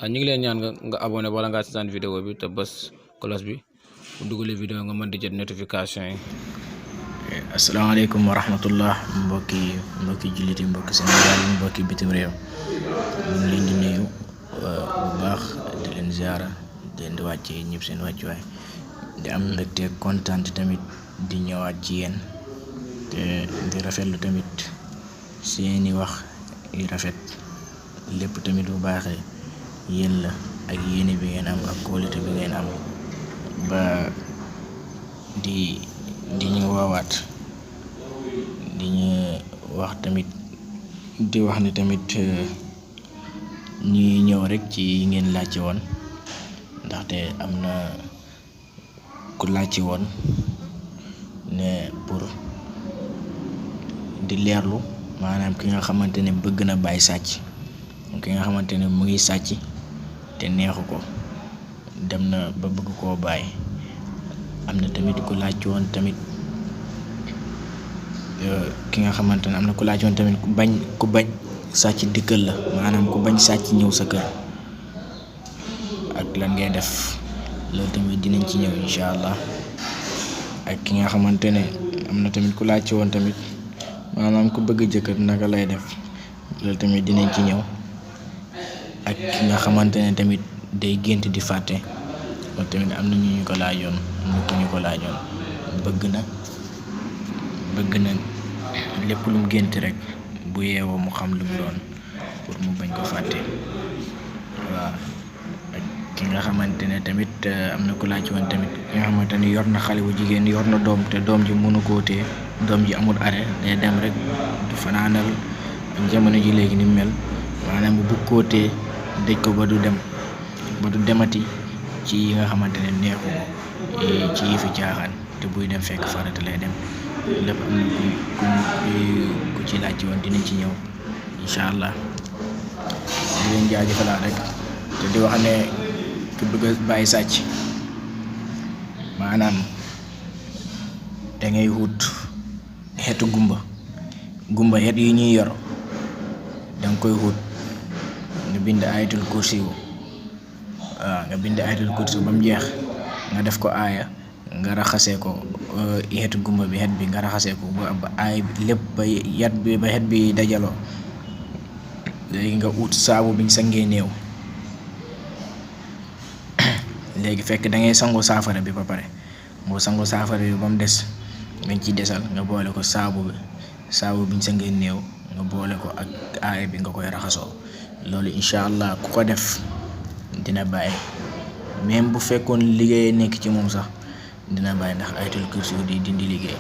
ñu ngi leen ñaan nga abonné wala nga seetaan vidéo bi te bës cloche bi bu dugalee vidéo nga mën di jot notification yi. asalaamaaleykum wa rahmatullah mbokki julliti mbokki Sénégal mbokki bitim réew ñu ngi leen di nuyu bu baax di leen ziara di leen di wàcce ñëpp seen wàccuwaay di am mbégte kontaan tamit di ñëwaat ci yéen te di rafetlu tamit seeni wax yu rafet lépp tamit bu baaxee yéen la ak yéene bi ngeen am ak kóolute bi ngeen am ba di ñu woowaat di ñu wax tamit di wax ne tamit ñuy ñëw rek ci ngeen laajte woon ndaxte am na ku laajte woon ne pour di leerlu maanaam ki nga xamante ne bëgg na bàyyi sàcc ki nga xamante ne mu ngi sàcc te neexu ko dem na ba bëgg koo bàyyi. am na tamit ku laaj woon tamit ki nga xamante ne am na ku laaj woon tamit ku bañ sàcc dikkal la maanaam ku bañ sàcc ñëw sa kër ak lan ngay def loolu tamit dinañ ci ñëw incha allah. ak ki nga xamante ne am na tamit ku laaj woon tamit maanaam ku bëgg jëkkër naka lay def loolu tamit dinañ ci ñëw. ak ki nga xamante ne tamit day gént di fàtte loolu tamit am na ñu ko laajoon bëgg na lépp lu mu gént rek bu yeewoo mu xam lu mu doon pour mu bañ ko fàtte waaw. ak ki nga xamante ne tamit am na ku laaj woon tamit ki nga xamante ne yor na xale bu jigéen yor na doom te doom ji mënu koo téye doom ji amul arrêt day dem rek du fanaanal jamono ji léegi ni mel maanaam bu bëgg koo téye dëj ko ba du demati ci yi nga xamante ne neexu ko ci yëfi caaxaan te buy dem fekk farata lay dem lépp am na ku ci laaj woon dinañ ci ñëw incha allah. di leen jaajëfalaat rek te di wax ne ku bëgg a bàyyi sàcc maanaam dangay wut xeetu gumba xeet yi ñuy yor danga koy wut nga bind ayatul kursi nga bind ayatul kursi ba mu jeex nga def ko aaya nga raxasee ko xeetu gumba bi xeet bi nga raxasee ko ba aay lépp ba xeet bi dajaloo. léegi nga ut saabu biñ sangee néew léegi fekk da ngay sangu saafara bi ba pare boo sangu saafara bi ba mu des nga ci desal nga boole ko saabu biñ sangee néew nga boole ko ak aaya bi nga koy raxasoo. loolu incha allah ku ko def dina bàyyi même bu fekkoon liggéey nekk ci moom sax dina bàyyi ndax ayatul kursi di dindi liggéey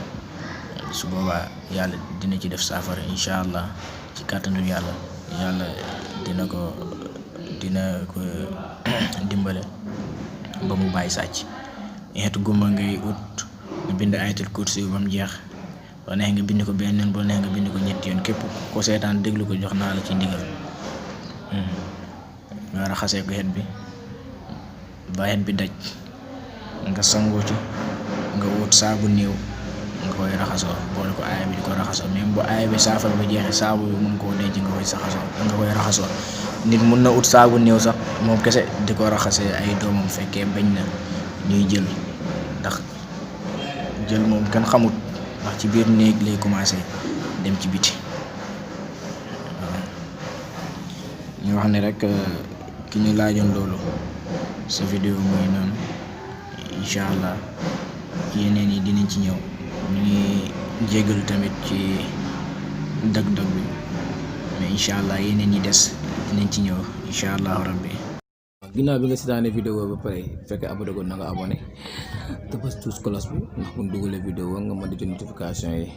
su boobaa yàlla dina ci def saafara incha allah ci kàttanu yàlla dina ko dimbale ba mu bàyyi sàcc. xeetu gumba ngay ut nga bind ayatul kursi ba mu jeex boo neex nga bind ko benn yoon boo neex nga bind ko ñetti yoon képp ko seetaan déglu ko jox naa la ci ndigal. nga raxasee ko xet bi ba xet bi daj nga sangoo ci nga wut saabu néew nga koy raxasoo boole ko aaya bi di ko raxasoo même bu aaya bi saafara ba jeexee saabu bi mun koo denc nga koy raxasoo. nit mun na ut saabu néew sax moom kese di ko raxasee ay doomam fekkee bañ na ñuy jël ndax jël moom kenn xamut ndax ci biir néeg lay commencé dem ci biti. ñu wax ne rek ki ñu laajoon loolu sa vidéo mooy noonu incha allah yeneen yi dinañ ci ñëw. ñu ngi jégalu tamit ci dog-dog bi mais incha allah yeneen yi des dinañ ci ñëw incha allahu rabbi. ginnaaw bi nga seetaanee vidéo ba pare fekkee abonné ko na nga abonné te bës tous cloche bi ndax bu ñu dugalee vidéo nga mën di jot notification yi.